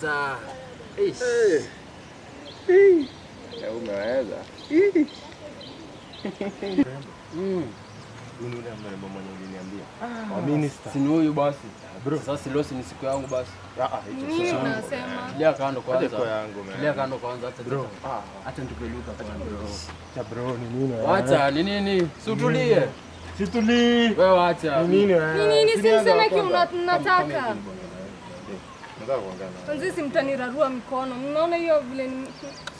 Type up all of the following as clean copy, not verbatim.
Minister. Eish. Eh, umeweza. Huyu ni ule mrembo mwenye uliniambia. Wa minister. Si ni huyu basi. Bro. Sasa si leo si ni siku yangu basi. Ah, ah, hicho Nini sio. unasema? Tulia kando kwanza. Acha kwa yangu, man. Tulia kando kwanza acha. Bro. Acha nitupe lugha kwanza. Cha bro ni nini wewe? Wacha ni nini? Si utulie. Situli. Wewe wacha. Ni nini wewe? Ni nini? Si Si nianze mseme wa ki kwanza. mnataka. Nataka kuongea na wewe. Manzi si mtanirarua mikono. Mnaona hiyo vile ni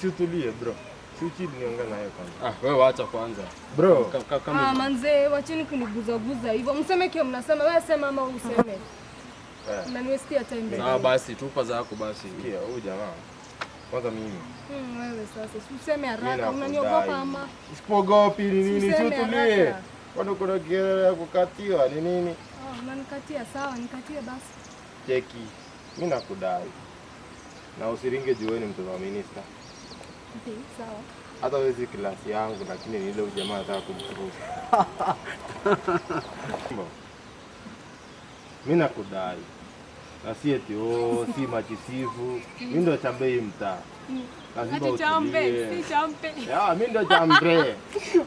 Si utulie bro. Si uchili niongee na wewe kwanza. Ah, wewe wacha kwanza. Bro. Kama Ah, manze, wacheni kuniguzaguza hivyo. Mseme kio mnasema, wewe sema ama useme. Eh. Mnaniwestia time. Sawa basi, tupa zako basi. Sikia huyu jamaa. Kwanza mimi. Wewe sasa, si useme Mimi haraka, nakudai. unaniogopa ama? Sikuogopi ni nini? Si Usiseme utulie. haraka. Kwani kuna kelele ya kukatiwa ni nini? Oh, unanikatia sawa, nikatie basi. Cheki. Mimi nakudai. Na usiringe juu wewe ni mtoto wa minister. Okay, sawa. Hata wewe si klasi yangu lakini ni ile huyu jamaa anataka kumfukuza. Mimi nakudai. Na si eti oh, si machisifu. Mimi ndo chambe hii mtaa. Lazima Ati champe, utulie. si champe. Ya, mimi ndo chambe.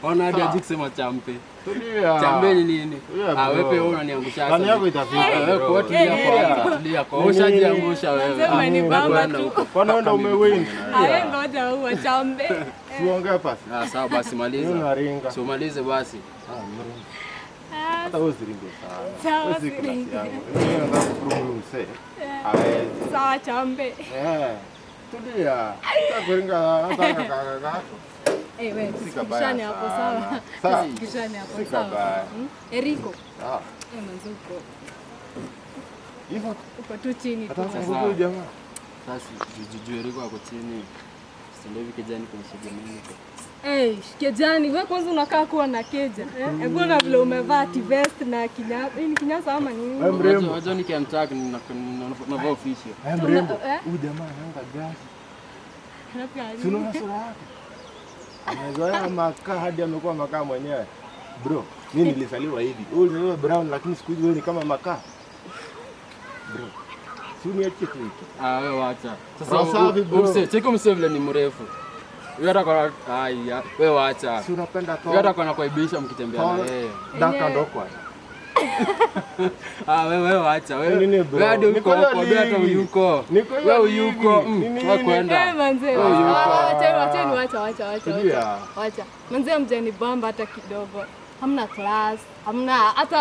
Ona hadi aje kusema champe. Tulia. Chambe ni nini? Tulia, Ah, wewe bro. pia unaniangusha Ndani sasa. yako itafika. Ah, wewe bro. kwa tulia Tulia. kwanza, tulia kwa. Ushajiangusha wewe. Manze, umenibamba Wewe kwenda tu. huko. Kwani wewe ndo umewin? Aye, ngoja huo champe. Tuongee pasi. Ah, sawa basi Mimi maliza. naringa. Si umalize basi. Ah, mringa. Hata wewe usiringe sana. Sawa, Wewe si klasi siringi. yangu. Mimi nataka kuprove huyu msee. Hawezi. Sawa champe. Eh. Tulia. Hata kuringa hata kaka kako. Eh, wewe, Si kabaya tusikishane hapo sana. sawa. Sawa. Tusikishane hapo Si sawa. kabaya. Eriko. Ah. Eh, manze uko. Hivyo Uko tu chini tu. hata huyu jamaa. Sasa juju Eriko ako chini. Si ndio hivi kijani kwenye mimi. Eh, kejani, wewe kwanza unakaa kuwa na keja. Eh, hebu na vile umevaa t-vest na kinyasa. Hii ni kinyasa ama nini? Wewe mrembo. Unajua nikiamtag navaa official. Eh, mrembo. Eh? Huyu jamaa anaanga gasi. Anapiga Si unaona sura yake? Amezoea makaa hadi amekuwa makaa mwenyewe. Bro, mimi nilizaliwa hivi. Wewe ulizaliwa brown lakini siku hizi wewe ni kama makaa. Bro. Si uniachie tu hiki. Ah, wewe wacha. Sasa Roho safi, bro. Mse, cheki mse vile ni mrefu. Wewe hata kwa haya, wewe wacha. Si unapenda Wewe hata tall. kwa nakuaibisha mkitembea na Tall. yeye. Dark and awkward. Ah, wewe wacha. Wewe Nini, bro? wewe hadi Niko uko hiyo huko, wewe hata ligi. uyuko. Niko hiyo Wewe ligi. uyuko. Ni nini? Wewe kwenda. Eh, manze. Wewe yuko. Wacheni, wacheni, wacha, wacha, wacha, Tulia. wacha. Wacha. Manze mjanibamba hata kidogo. Hamna class, hamna hata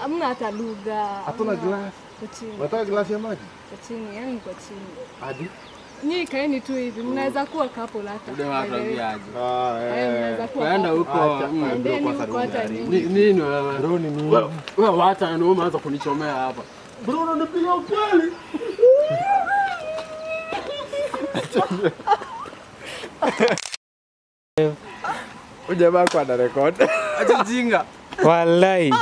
hamna hata lugha. Hatuna glass. Kwa chini, Unataka glass ya maji? kwa chini, yani kwa chini. Aje? Nyinyi kaeni tu hivi, mnaweza kuwa couple hata. Ule watu ambia aje. Ah, Eh, mnaweza kuwa Kwenda couple. huko. Acha. Mm. Bro, Endeni kwanza huko hata umeharibu. nyinyi. Nini wewe? Bro ni nini? Wewe wacha ndio umeanza kunichomea hapa. Bro unanipiga ukweli. Huyu jamaa kwa ana record. Acha jinga. Walai.